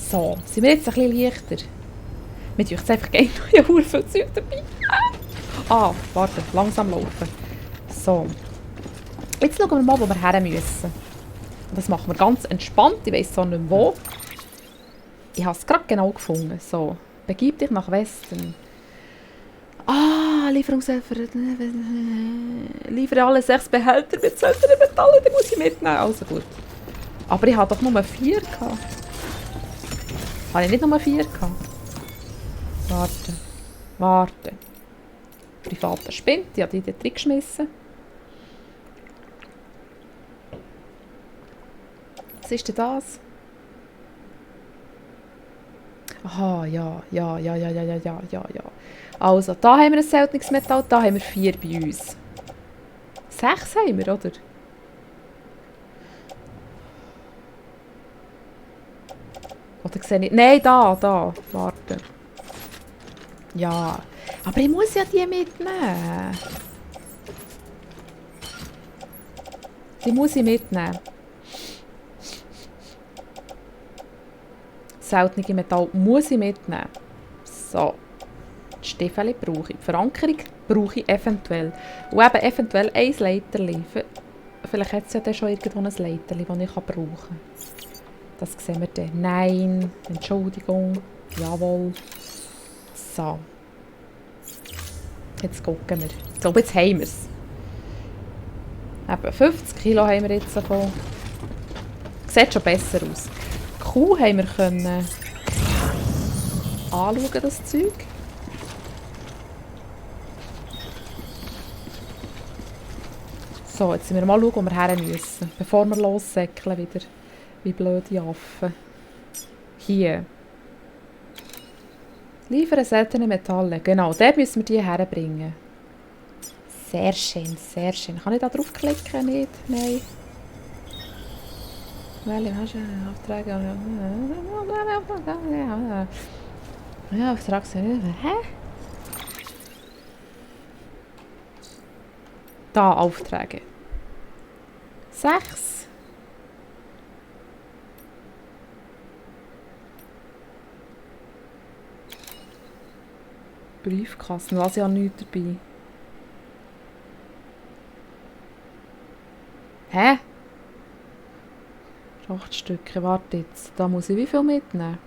So, sind wir jetzt ein bisschen leichter? Mir tut es einfach gerne, ich habe viel Zeug dabei. Ah, warte, langsam laufen. So. Jetzt schauen wir mal, wo wir her müssen. Das machen wir ganz entspannt, ich weiss zwar nicht mehr wo. Ich habe es gerade genau gefunden. So, begib dich nach Westen. Ah, Lieferungshelfer. Liefere alle 6 Behälter mit seltenen Metallen, die muss ich mitnehmen. Also gut. Aber ich hatte doch nur 4 gehabt. Habe ich nicht nur 4 gehabt? Warte. Warte. Privater Spind, ich habe die dort reingeschmissen. Was ist denn das? Aha, ja. Also, da haben wir ein seltenes Metall, da haben wir 4 bei uns. 6 haben wir, oder? Oder sehe ich... Nein, da. Warte. Ja. Aber ich muss ja die mitnehmen. Die muss ich mitnehmen. Seltene Metall muss ich mitnehmen. So. Die Stiefel brauche ich. Die Verankerung brauche ich eventuell. Und eben eventuell ein Leiterli. Vielleicht hat es ja dann schon irgendwo ein Leiterli, das ich brauchen kann. Das sehen wir dann. Nein. Entschuldigung. Jawohl. So. Jetzt gucken wir. So, jetzt haben wir es. Eben 50 Kilo haben wir jetzt davon. Sieht schon besser aus. Die Kuh haben wir können anschauen, das Zeug. So, jetzt müssen wir mal schauen, wo wir her müssen. Bevor wir lossäckeln wieder. Wie blöde Affen. Hier. Liefern seltene Metalle. Genau, dort müssen wir die herbringen. Sehr schön, sehr schön. Kann ich da draufklicken? Nicht? Nein. Welche hast du? Aufträge? Ja, Auftragshöhe. Hä? Da, Aufträge. 6. Briefkasten, was ja nichts dabei. Hä? 8 Stücke, warte jetzt. Da muss ich wie viel mitnehmen?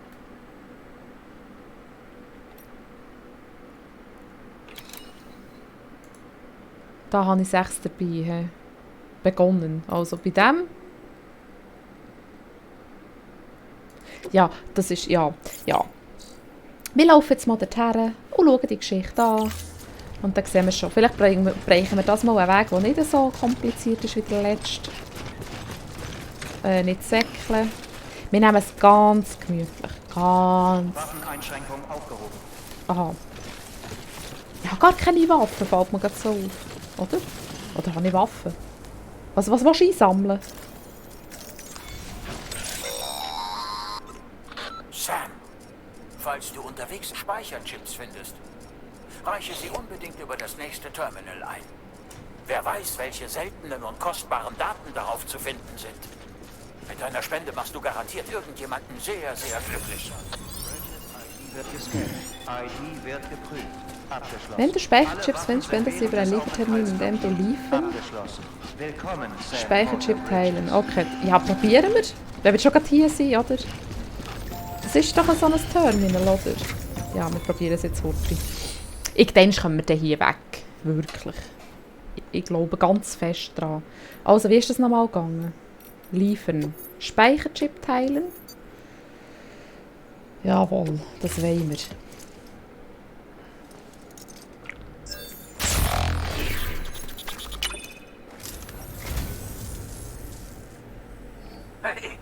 Da habe ich 6 dabei. He. Begonnen. Also bei dem. Ja, das ist. Ja. Wir laufen jetzt mal dorthin und schauen die Geschichte an. Und dann sehen wir schon. Vielleicht brechen wir das mal einen Weg, der nicht so kompliziert ist wie der letzte. Nicht säckeln. Wir nehmen es ganz gemütlich. Ganz. Waffeneinschränkung aufgehoben. Aha. Ich habe gar keine Waffen, fällt mir gerade so auf. Oder? Oder habe ich Waffen? Was willst du einsammeln? Sam, falls du unterwegs Speicherchips findest, reiche sie unbedingt über das nächste Terminal ein. Wer weiß, welche seltenen und kostbaren Daten darauf zu finden sind. Mit deiner Spende machst du garantiert irgendjemanden sehr, sehr glücklich. ID wird gescannt. ID wird geprüft. Abgeschlossen. Wenn du Speicherchips findest, spendest du über einen Liefertermin, indem du liefern. Abgeschlossen. Willkommen, Sam. Speicherchip teilen. Okay. Ja, probieren wir. Wenn wir schon gerade hier sind, oder? Das ist doch so ein Terminal, oder? Ja, wir probieren es jetzt heute. Ich denke, kommen wir dann hier weg. Wirklich. Ich glaube ganz fest dran. Also, wie ist das nochmal gegangen? Liefern. Speicherchip teilen. Jawohl, das wollen wir.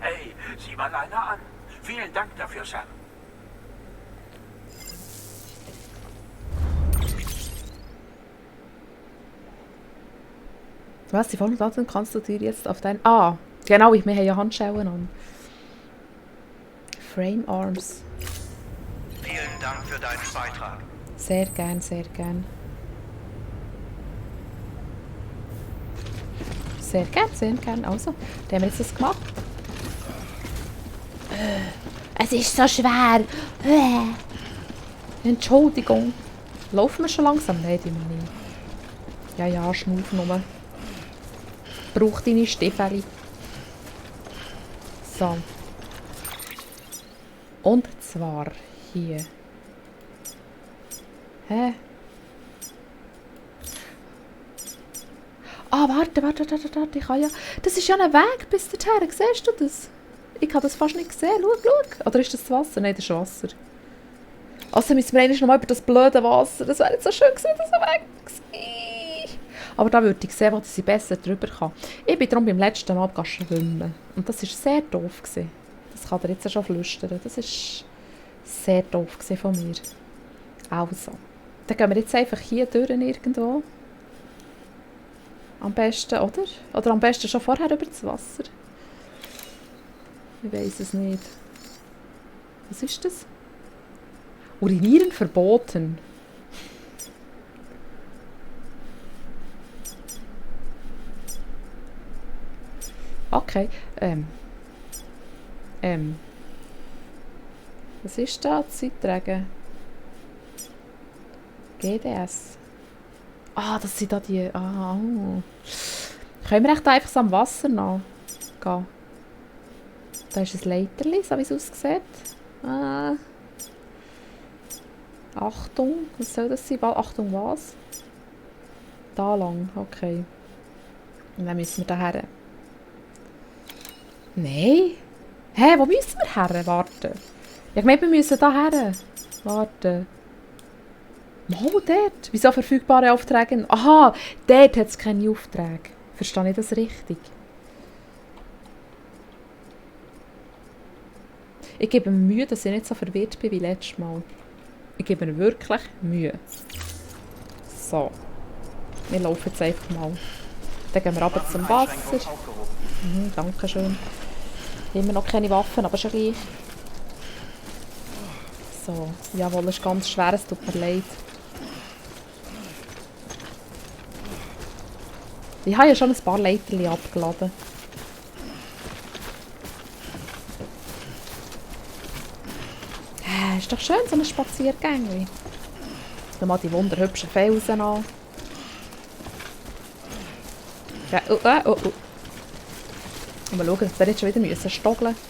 Hey, sieh mal einer an. Vielen Dank dafür, Sam. Was, die vollen Daten kannst du dir jetzt auf dein... Ah, genau, wir haben ja Handschellen an. Frame Arms. Vielen Dank für deinen Beitrag. Sehr gern, sehr gern. Sehr gern, sehr gern. Also, dann haben wir jetzt das gemacht. Es ist so schwer. Entschuldigung. Laufen wir schon langsam? Nein, die noch nicht. Ja, ja, schnauf nur. Brauch deine Stiefel. So. Und zwar hier. Hä? Ah, warte. Ich kann ja... Das ist ja ein Weg bis dorthin. Siehst du das? Ich habe das fast nicht gesehen. Schau. Oder ist das Wasser? Nein, das ist Wasser. Also müssen wir eigentlich noch mal über das blöde Wasser. Das wäre jetzt so schön gewesen, das weg gewesen. Aber da würde ich sehen, wo ich besser drüber kann. Ich bin darum beim letzten Mal schwimmen. Und das war sehr doof gewesen. Das kann dir jetzt schon flüstern. Das war sehr doof gewesen von mir. Also. Dann gehen wir jetzt einfach hier durch irgendwo. Am besten, oder? Oder am besten schon vorher über das Wasser. Ich weiß es nicht. Was ist das? Urinieren verboten. Okay. Was ist da? Zeitragen. GDS. Ah, das sind da die... Ah, oh. Können wir echt einfach so am Wasser noch gehen? Da ist ein Leiterli, so wie es aussieht. Ah. Achtung, was soll das sein? Achtung, was? Da lang, okay. Und dann müssen wir da her. Nein? Hä, wo müssen wir her? Warten. Ich meine, wir müssen da her. Warten. Mal dort. Wieso verfügbare Aufträge? Aha, dort hat es keine Aufträge. Verstehe ich das richtig? Ich gebe mir Mühe, dass ich nicht so verwirrt bin wie letztes Mal. Ich gebe mir wirklich Mühe. So. Wir laufen jetzt einfach mal. Dann gehen wir runter zum Wasser. Danke schön. Immer noch keine Waffen, aber schon gleich. So. Jawohl, das ist ganz schwer, es tut mir leid. Ich habe ja schon ein paar Leiterli abgeladen. Ist doch schön, so ein Spaziergang. Schau mal die wunderhübschen Felsen an. Ja, oh. Und mal schauen, dass wir jetzt schon wieder stoggeln müssen.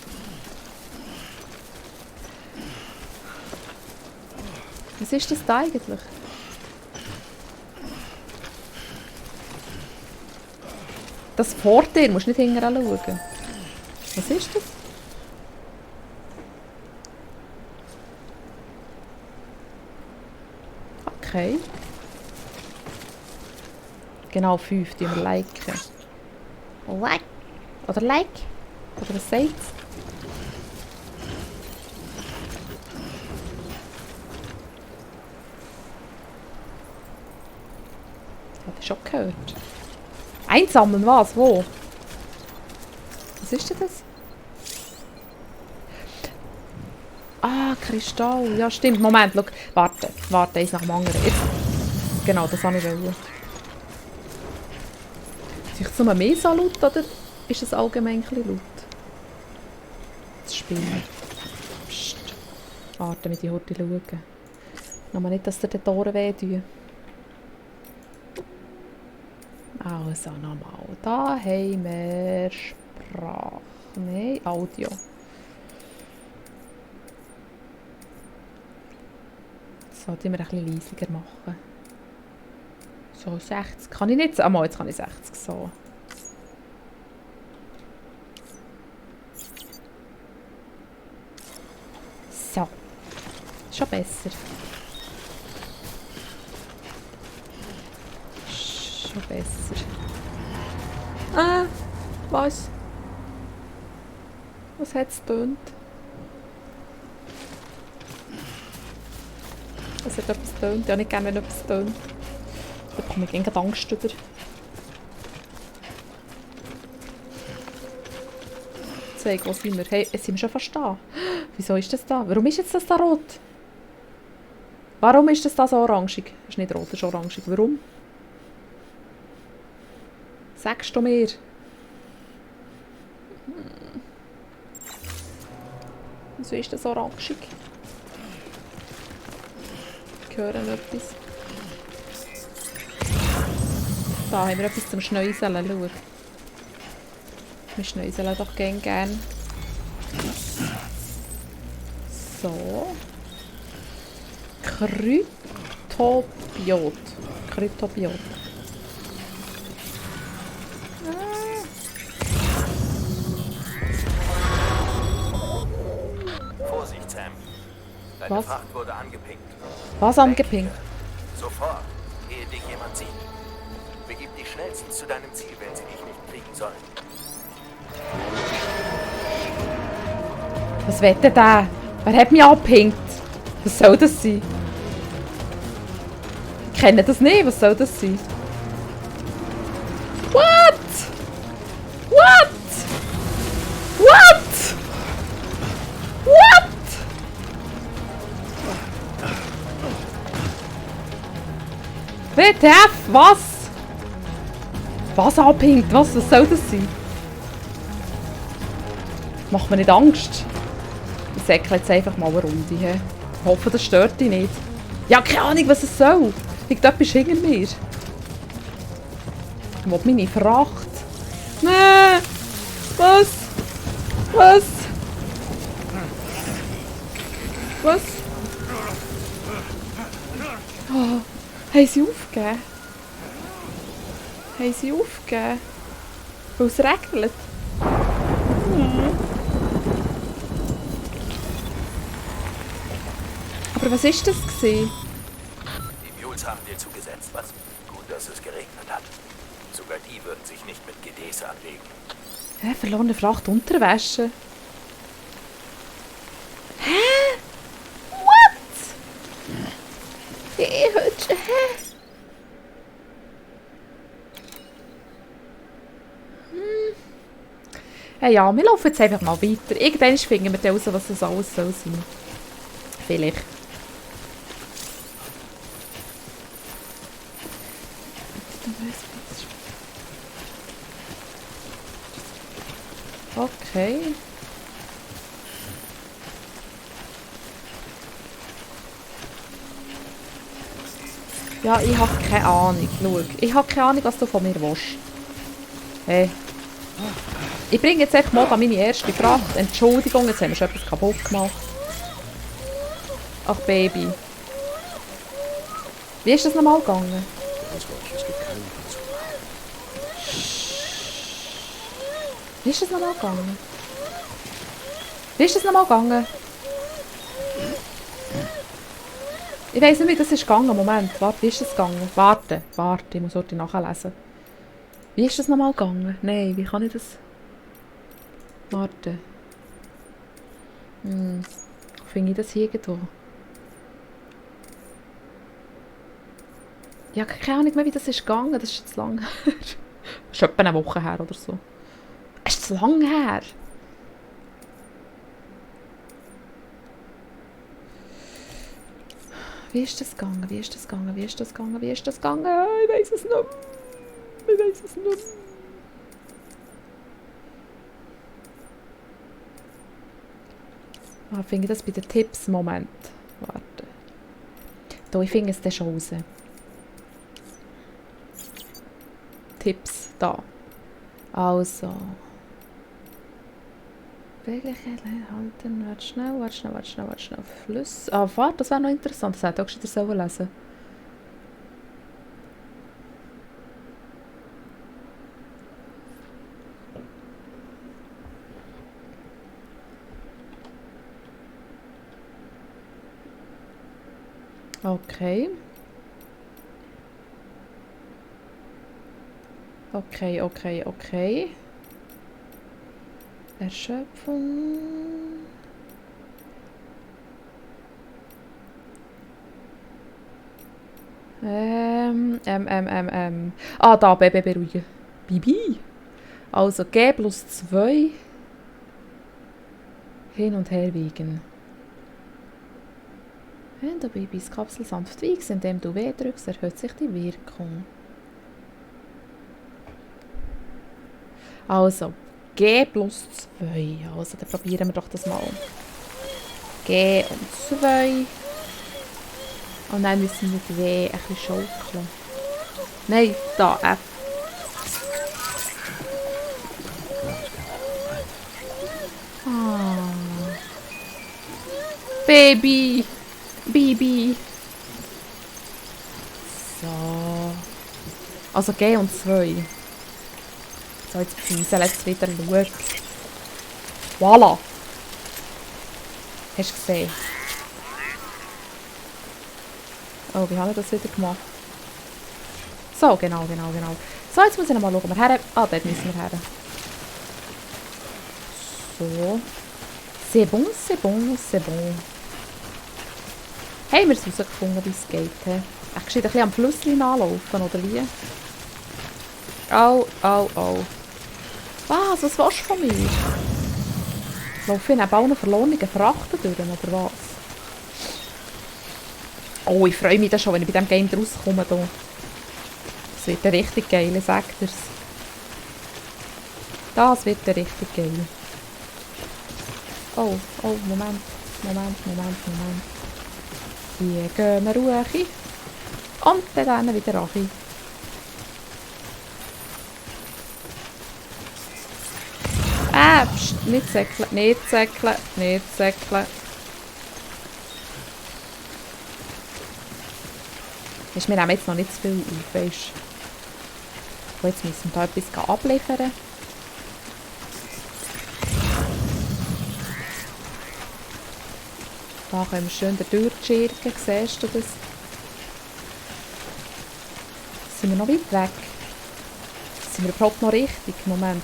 Was ist das da eigentlich? Das vor dir, musst nicht hinterher schauen. Was ist das? Okay. Genau 5, die wir liken. Like. Oder like. Oder was sagt es? Habe ich schon gehört. Einsammeln, was? Wo? Was ist denn das? Ah, Kristall. Ja, stimmt. Moment, schau. Warte, eins nach dem anderen. Jetzt. Genau, das habe ich wollen. Ist es nur mehr so laut, oder ist es allgemein ein bisschen laut? Das Spiel. Psst. Warte, mit die Horte schauen. Nochmal nicht, dass dir die Ohren wehtun. Also, nochmal. Da haben wir Sprache. Nein, Audio. So, die wir ein bisschen leisiger machen. So, 60. Kann ich nicht... Ah, jetzt kann ich 60. So. So. Schon besser. Schon besser. Was? Was hat es getönt? Es hat etwas getönt. Ja, nicht gerne, wenn etwas tönt. Da bekomme ich irgendwie Angst über. Zeig, wo sind wir? Hey, sind wir schon fast da? Wieso ist das da? Warum ist jetzt das da rot? Warum ist das da so orangig? Das ist nicht rot, das ist orangig. Warum? Sagst du mir? Wieso ist das orangig? Ich höre etwas. Da haben wir etwas zum Schnäuseln. Schau. Wir schnäuseln doch gern. So. Kryptobiot. Vorsicht, Sam. Deine Was? Fracht wurde angepinkt. Was angepinkt? Sofort, ehe dich jemand sieht. Begib dich schnellstens zu deinem Ziel, wenn sie dich nicht kriegen sollen. Was will denn der? Wer hat mich angepinkt? Was soll das sein? Ich kenne das nicht. Was soll das sein? What? What? What? What? WTF? Was? Was angepinkt? Was soll das sein? Macht mir nicht Angst. Ich säckle jetzt einfach mal eine Runde. He. Ich hoffe, das stört dich nicht. Ja, keine Ahnung, was es soll. Irgendetwas hinter mir. Ich will meine Fracht. Nein! Was? Was? Was? Oh, haben sie aufgegeben? Haben sie aufgegeben? Weil es regnet? Aber was ist das gewesen? Die Mules haben dir zugesetzt, was? Gut, dass es geregnet hat. Sogar die würden sich nicht mit GDs anlegen. Hä? Verlorene Fracht Unterwäsche? Hä? What? Hä? Hey, ja, wir laufen jetzt einfach mal weiter. Irgendwann finden wir raus, was das alles soll sein. Vielleicht. Okay. Ja, ich habe keine Ahnung. Schau, ich habe keine Ahnung, was du von mir willst. Hey. Ich bringe jetzt einfach mal meine erste Fracht. Entschuldigung, jetzt haben wir schon etwas kaputt gemacht. Ach, Baby. Wie ist das nochmal gegangen? Wie ist das nochmal gegangen? Wie ist das nochmal gegangen? Ich weiss nicht, wie das ist gegangen. Moment, warte, wie ist das gegangen? Warte, ich muss heute nachlesen. Wie ist das nochmal gegangen? Nein, wie kann ich das... Warte. Finde ich das hier irgendwo? Ich habe keine Ahnung mehr, wie das ist gegangen. Das ist jetzt lang her. Das ist etwa eine Woche her oder so. Ist das lang her? Wie ist das gegangen? Wie ist das gegangen? Wie ist das gegangen? Wie ist das gegangen? Ich weiß es nicht mehr. Ich weiß es nicht mehr. Ah, finde ich das bei den Tipps? Moment. Warte. Da, ich finde es dann schon raus. Tipps, da. Also. Beweglichkeit halten. Warte schnell. Fluss. Ah, warte, das wäre noch interessant. Das hätte ich auch schon wieder lesen. Okay. Okay. Erschöpfung. Ah, da, Baby beruhigen. Bibi. Also G plus 2. Hin und her wiegen. Wenn du Babys Kapsel sanft wiegst, indem du W drückst, erhöht sich die Wirkung. Also, G plus 2. Also, dann probieren wir doch das mal. G und 2. Und dann müssen wir W ein bisschen schaukeln. Nein, da, F. Ah. Baby! Baby! So. Also G und 2. So, jetzt pieseln, jetzt wieder schauen. Voilà! Hast du gesehen? Oh, wie habe ich das wieder gemacht? So, genau. So, jetzt muss ich noch mal schauen, wo wir her... Ah, dort müssen wir her. So. C'est bon. Haben wir es herausgefunden, wie es geht? He? Ich gescheit ein bisschen am Flüsschen anlaufen, oder wie? Oh. Was willst du von mir? Laufe ich neben allen verlorenen Frachten durch, oder was? Oh, ich freue mich dann schon, wenn ich bei diesem Game rauskomme. Das wird ja richtig geil, ich sag dir's. Das wird ja richtig geil. Oh, Moment. Hier gehen wir ruhig. Und dann wieder rein. Pst, nicht säckeln. Wir nehmen jetzt noch nicht zu viel auf, weisst du. Jetzt müssen wir da etwas abliefern. Da können wir schön durchschirken, siehst du das? Sind wir noch weit weg? Sind wir überhaupt noch richtig? Moment.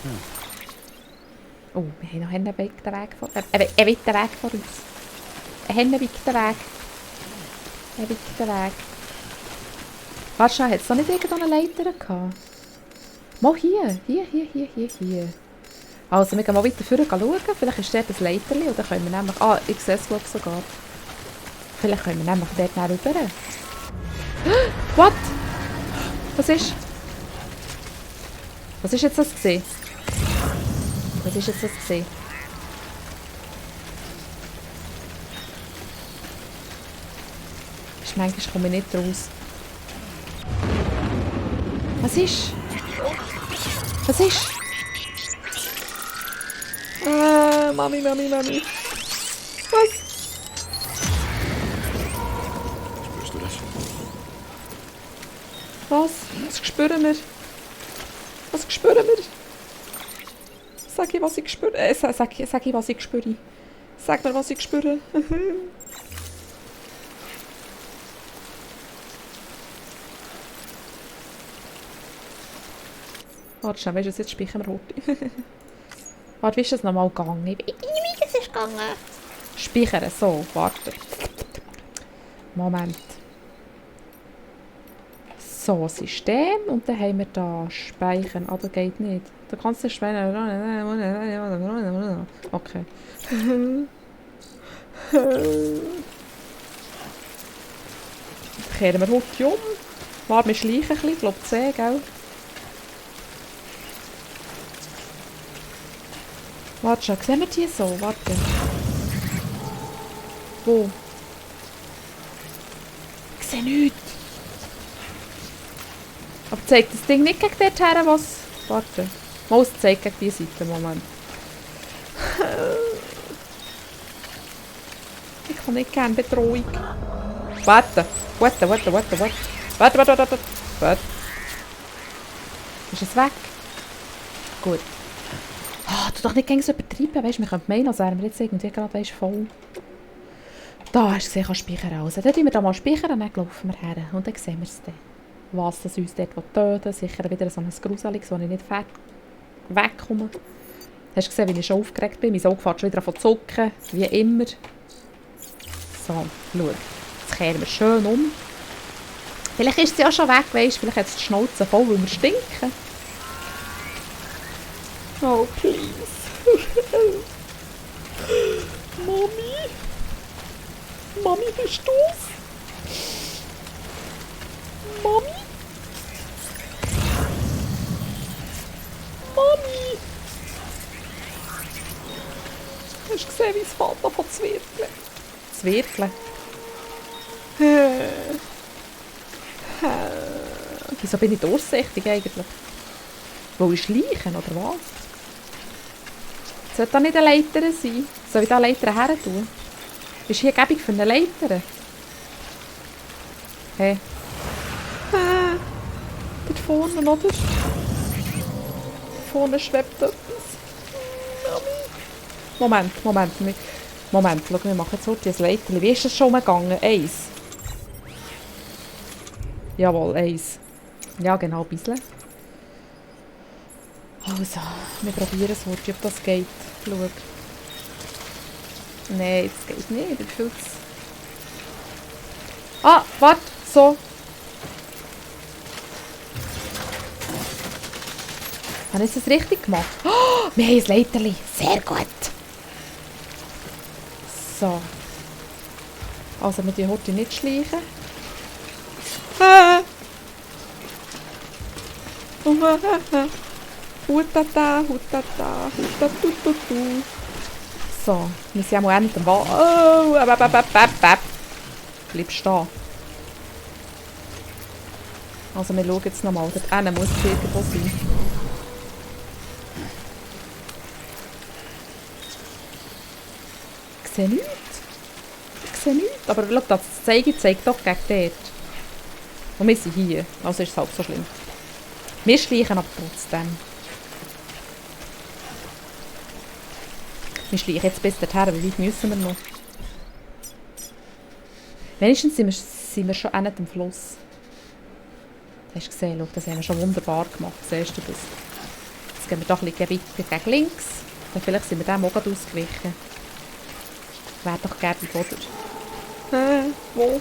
Oh, wir haben noch einen weiten Weg vor uns. Ein weiten Weg vor uns. Ein weiten Weg. Warte schon, hat es da nicht irgendeine Leiter gehabt? Mal hier. Also, wir gehen mal weiter vorne schauen. Vielleicht ist dort ein Leiterli und dann können wir nämlich... Ah, ich sehe es glaube ich sogar. Vielleicht können wir nämlich dort nach rüber. What? Was ist? Was ist jetzt das gesehen? Manchmal komme ich nicht raus. Was ist? Mami. Was? Spürst du das? Was spüren wir? Sag ich, was ich spüre. Sag ich, was ich spüre. Sag mir, was ich spüre. Warte schnell, weißt du, jetzt speichern wir heute. Warte, wie ist das nochmal gegangen? Ich weiß nicht, wie es ist gegangen. Speichern, so, warte. Moment. So, System. Und dann haben wir da Speichern. Aber geht nicht. Da kannst du speichern. Okay. Kehren wir heute um. Warte, wir schleichen ein bisschen. Ich glaube 10, gell? Warte schon, sehen wir die so? Warte. Wo? Ich sehe nichts. Aber zeigt das Ding nicht gegen dort her, was... Warte. Mal, es zeigt gegen diese Seite. Moment. Ich kann nicht gerne Bedrohung. Warte. Warte. Ist es weg? Gut. Ah, tu doch nicht gegen so übertreiben, weißt du, wir können meinen, als wären wir jetzt irgendwie gerade, weißt, voll. Da hast du gesehen, kann speichern raus. Dann tun wir da mal speichern und dann laufen wir her. Und dann sehen wir es dann. Was das uns dort töten will. Sicher wieder so ein Gruseliges, wo ich nicht wegkomme. Hast du gesehen, wie ich schon aufgeregt bin? Mein Auge fährt schon wieder an zu zucken, wie immer. So, schau. Jetzt kehren wir schön um. Vielleicht ist sie ja schon weg, weißt du. Vielleicht hat es die Schnauze voll, weil wir stinken. Oh, please. Mami, bist du's? Mami? Hast du gesehen, wie es fällt von Zwirkeln? zu wirkeln. Wieso bin ich durchsichtig eigentlich? Wo ist Leichen, oder was? Sollte da nicht eine Leiter sein? Soll ich da eine Leiter her tun? Ist hier gäbig für eine Leiter? Hey. Dort vorne, oder? Vorne schwebt etwas. Moment. Schau, wir machen jetzt heute ein Leiter. Wie ist das schon umgegangen? 1. Jawohl, 1. Ja, genau, ein bisschen. Also, wir probieren es heute, ob das geht. Schau. Nein, das geht nicht. Ich fühle es. Ah, warte, so. Habe ich das richtig gemacht? Oh, wir haben ein Leiterli. Sehr gut. So. Also, wir die heute nicht schleichen. Hutata. So, wir sind auch nicht am Wald. Oh, bleib stehen. Also, wir schauen jetzt nochmal. Dort hinten muss es irgendwo sein. Ich sehe nichts. Aber schau, das zeigt doch gegen dort. Und wir sind hier. Also ist es halb so schlimm. Wir schleichen aber trotzdem. Wir schleichen jetzt bis dorthin. Wie weit müssen wir noch? Wenigstens sind wir schon an dem Fluss. Hast du gesehen? Schau, das haben wir schon wunderbar gemacht. Siehst du das? Jetzt gehen wir doch ein bisschen gegen links. Und vielleicht sind wir dem auch gerade ausgewichen. Wäre doch gäbig, oder? Wo?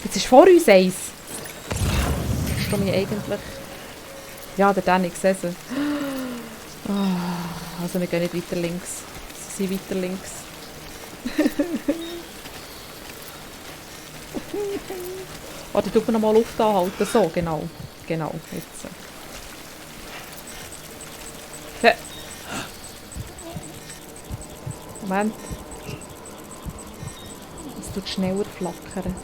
Jetzt ist vor uns eins. Verstehe mich eigentlich. Ja, der Danny, ich sehe sie. Oh, also wir gehen nicht weiter links. Sie sind weiter links. Warte, ich tue nochmal Luft anhalten. So, genau. Genau, jetzt. Ja. Moment. Es tut schneller flackern.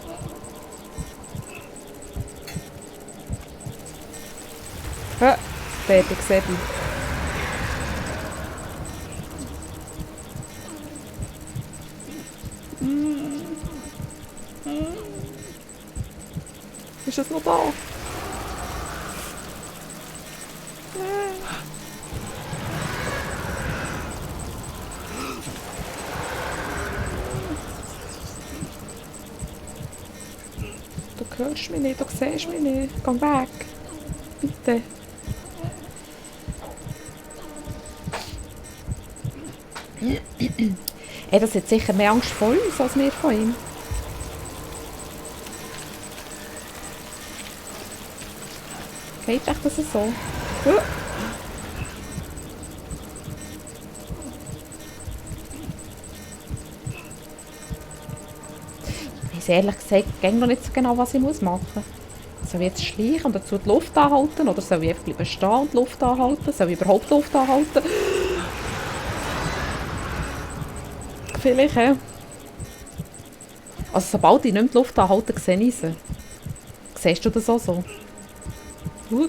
Ja, Baby, sehe ich. Ist es noch da? Du hörst mich nicht, du siehst mich nicht. Geh weg. Bitte. Er hat jetzt sicher mehr Angst vor uns als wir vor ihm. Geht echt das so? Ich weiß ehrlich gesagt noch nicht so genau, was ich machen muss. Soll ich jetzt schleichen und dazu die Luft anhalten? Oder soll ich einfach bleiben stehen und die Luft anhalten? Soll ich überhaupt die Luft anhalten? Vielleicht, ja. Also sobald ich nicht mehr die Luft anhalte, sehe ich sie. Siehst du das auch so? Schau,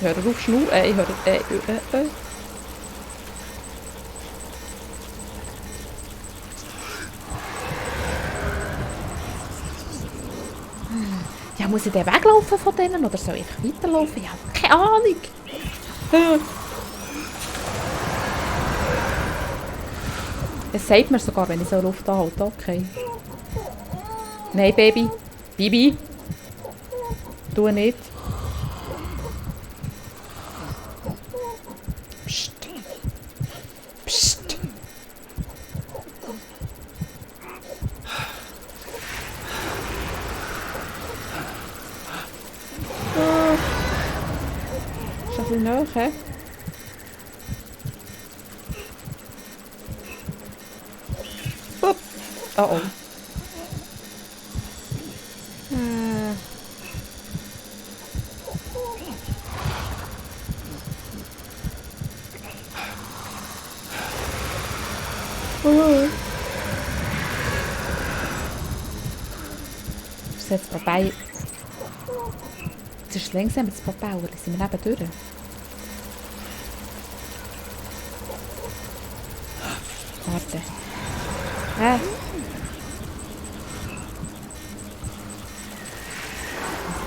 hör auf schnurren. Ja, muss ich den weglaufen von denen oder soll ich einfach weiterlaufen? Ich habe keine Ahnung. Es sagt mir sogar, wenn ich so Luft anhalte. Okay. Nein, Baby. Bibi. Tu nicht. Psst. Psst. Ist ein bisschen näher, hä? Oh oh. So, jetzt Propeller. Jetzt ist es langsam das Propeller. Sind wir neben durch? Warte. Hä?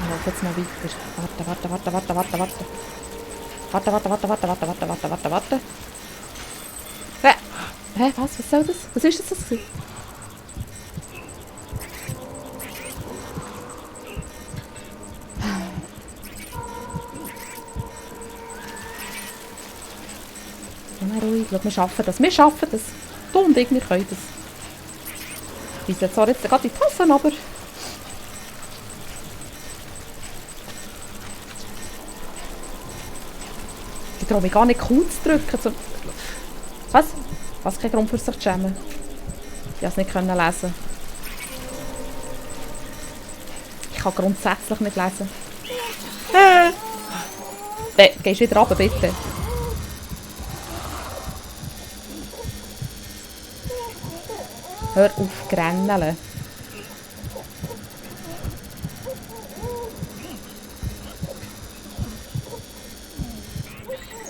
Ich laufe jetzt mal weiter. Warte. Warte. Hä? Was soll das? Was ist das? Mal ruhig, schau, wir schaffen das. Wir schaffen das. Du und ich, wir können das. Ich weise zwar jetzt gerade in die Tassen, aber... Ich traue mich gar nicht Q zu drücken. Was? Was? Kein Grund für sich zu schämen. Ich konnte es nicht lesen. Ich kann grundsätzlich nicht lesen. Gehst wieder runter, bitte. Hör auf, grenneln.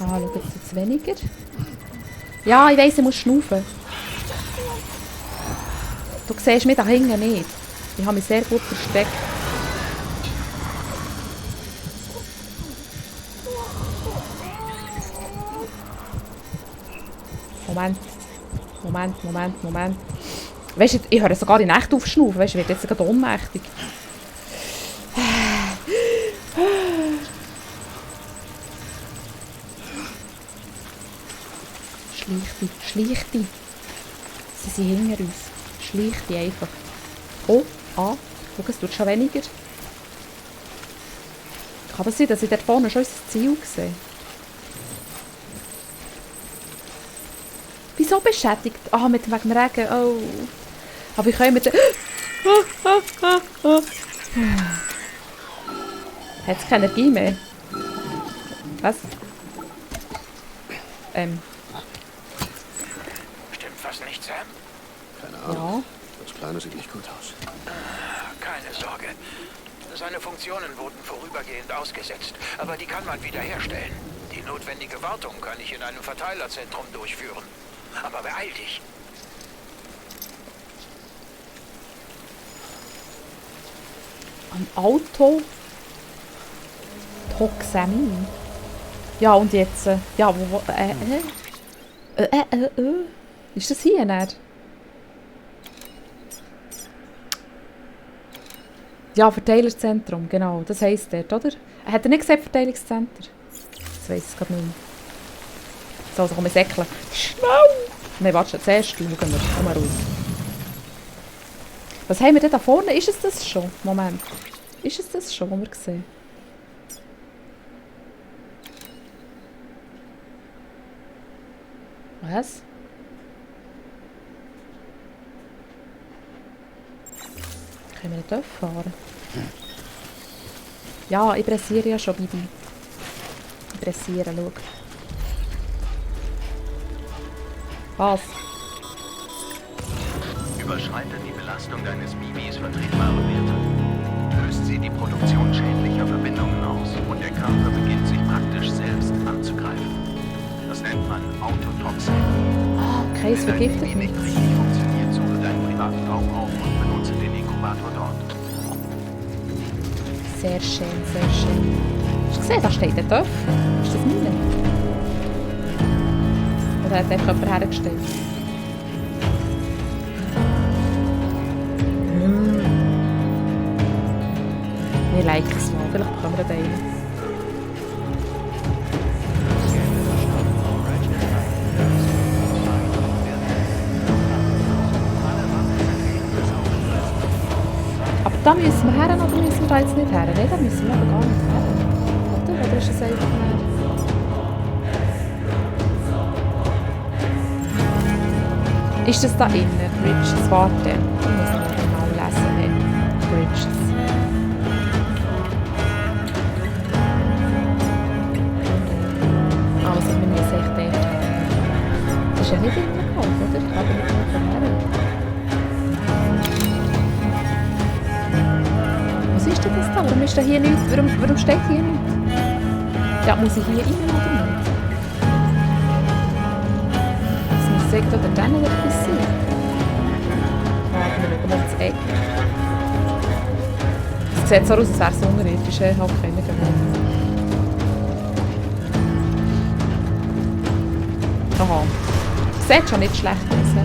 Ah, schau jetzt weniger. Ja, ich weiss, ich muss schnaufen. Du siehst mich da hinten nicht. Ich habe mich sehr gut versteckt. Moment. Weißt du, ich höre sogar die Nächte aufschnaufen. Weißt du, ich werde jetzt gerade ohnmächtig. Schleich dich. Sie sind hinter uns. Schleich dich einfach. Oh, schau, es tut schon weniger. Kann das sein, dass ich dort vorne schon unser Ziel sehe? Wieso beschädigt? Ah, wegen dem Regen. Oh. Aber ich kann mit der... Hat es keine Energie mehr? Was? Stimmt was nicht, Sam? Keine Ahnung. Ja. Das Kleine sieht nicht gut aus. Keine Sorge. Seine Funktionen wurden vorübergehend ausgesetzt, aber die kann man wiederherstellen. Die notwendige Wartung kann ich in einem Verteilerzentrum durchführen. Aber beeil dich. Am Auto Toxamin. Ja, und jetzt? Ja, wo... Ist das hier nicht? Ja, Verteilerzentrum, genau. Das heisst dort, oder? Hat er nicht gesagt, Verteilungszentrum? Das weiss ich gerade nicht mehr. So, komm ich säckeln. Schnell! Nein, warte, zuerst schauen wir. Komm mal ruhig. Was haben wir denn da vorne? Ist es das schon? Moment. Ist es das schon, was wir sehen? Was? Können wir nicht fahren? Ja, ich pressiere ja schon, Bibi. Ich pressiere, schau. Was? Überschreitet die Belastung deines Bibis vertretbare Werte. Löst sie die Produktion schädlicher Verbindungen aus und der Körper beginnt sich praktisch selbst anzugreifen. Das nennt man Autotoxin. Ah, okay, es Wenn dein vergiftet Bibi mich. nicht richtig funktioniert, suche deinen privaten Raum auf und benutze den Inkubator dort. Sehr schön, sehr schön. Hast du gesehen, da steht ein Töpf. Ist das meine? Oder hat einfach jemand hergestellt? Wir liken es mal. Vielleicht bekommen wir einen. Aber da müssen wir her, oder müssen wir da jetzt nicht her? Nein, da müssen wir aber gar nicht her. Oder ist es einfach her? Ist das da innen? Bridges, warte. Da muss ich genau lesen. Hey. Bridges. Also, wir müssen echt dort her. Das ist ja nicht immer kalt, oder? Ich glaube, wir können her. ist denn das da? Warum ist da hier nichts? Warum steht hier nichts? Ja, muss ich hier rein oder nicht? Das muss ich oder dann etwas sein. Warte, wir schauen mal ins Eck. Es sieht so aus, als wäre es unterirdisch. Ich habe keine Ahnung. Aha. Sieht schon nicht schlecht aus.